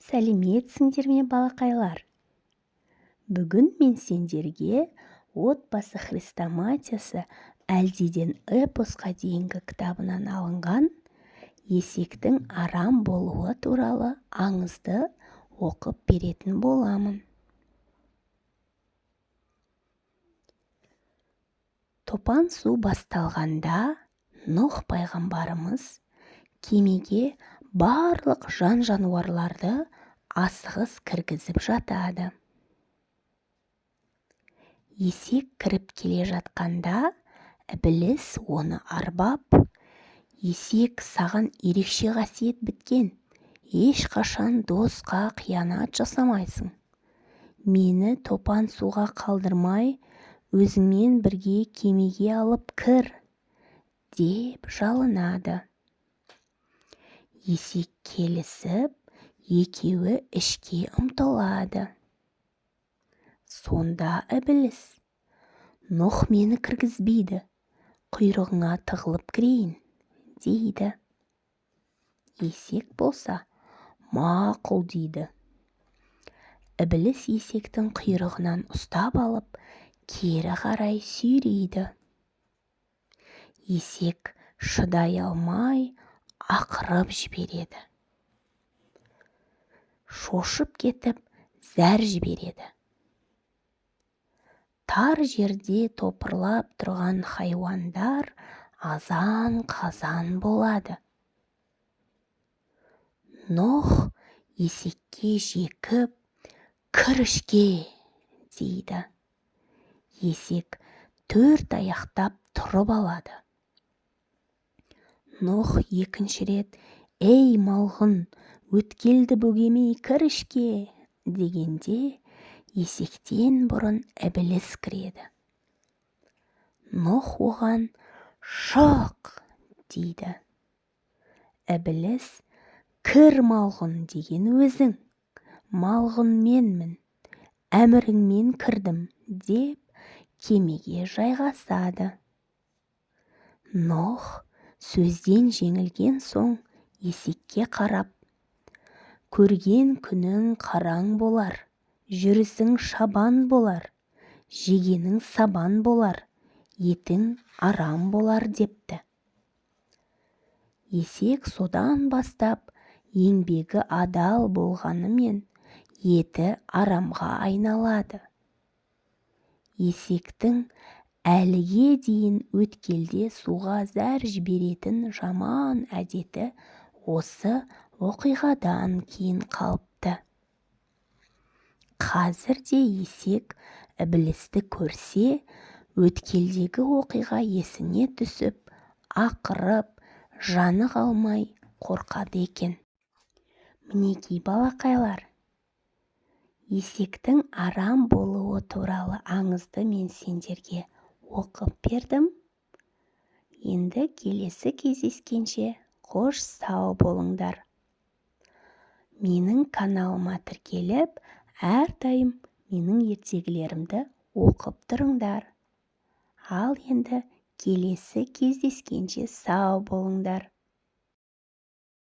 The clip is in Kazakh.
Сәлеметсіңдер ме, балақайлар? Бүгін мен сендерге «Отбасы хрестоматиясы әлдиден эпосқа дейінгі» кітабынан алынған есектің арам болуы туралы аңызды оқып беретін боламын. Топан су басталғанда Нұх пайғамбарымыз кемеге барлық жан-жануарларды асығыс кіргізіп жатады. Есек кіріп келе жатқанда Ібіліс оны арбап: «Есек, саған ерекше қасиет біткен, ешқашан досқа қиянат жасамайсың. Мені топан суға қалдырмай, өзіңмен бірге кемеге алып кір», деп жалынады. Есек келісіп, екеуі ішке ұмтылады. Сонда Ібіліс: «Нұх мені кіргізбейді, құйрығыңа тығылып кірейін», дейді. Есек болса, «Мақұл», дейді. Ібіліс есектің құйрығынан ұстап алып, кері қарай сүйрейді. Есек шыдай алмай ақырып жібереді. Шошып кетіп, зәр жібереді. Тар жерде топырлап тұрған хайуандар азан-қазан болады. Нұх есекке жекіп: «Кір ішке», дейді. Есек төрт аяқтап тұрып алады. Нұх екінші рет: «Ей, малғұн, өткелді бөгемей кір ішке», дегенде есектен бұрын Ібіліс кіреді. Нұх оған: «Шық», дейді. Ібіліс: «Кір, малғұн деген өзің, малғұн менмін, әміріңмен кірдім», деп кемеге жайғасады. Нұх сөзден жеңілген соң есекке қарап: «Көрген күнің қараң болар, жүрісің шабан болар, жегенің сабан болар, етің арам болар», депті. Есек содан бастап еңбегі адал болғанымен, еті арамға айналады. Есектің әліге дейін өткелде суға зәр жіберетін жаман әдеті осы оқиғадан кейін қалыпты. Қазір де есек Ібілісті көрсе, өткелдегі оқиға есіне түсіп, ақырып, жаны қалмай қорқады екен. Мінекей, балақайлар, есектің арам болуы туралы аңызды мен сендерге оқып бердім. Енді келесі кездескенше қош сау болыңдар. Менің каналыма тіркеліп, әрдайым менің ертегілерімді оқып тұрыңдар. Ал енді келесі кездескенше сау болыңдар.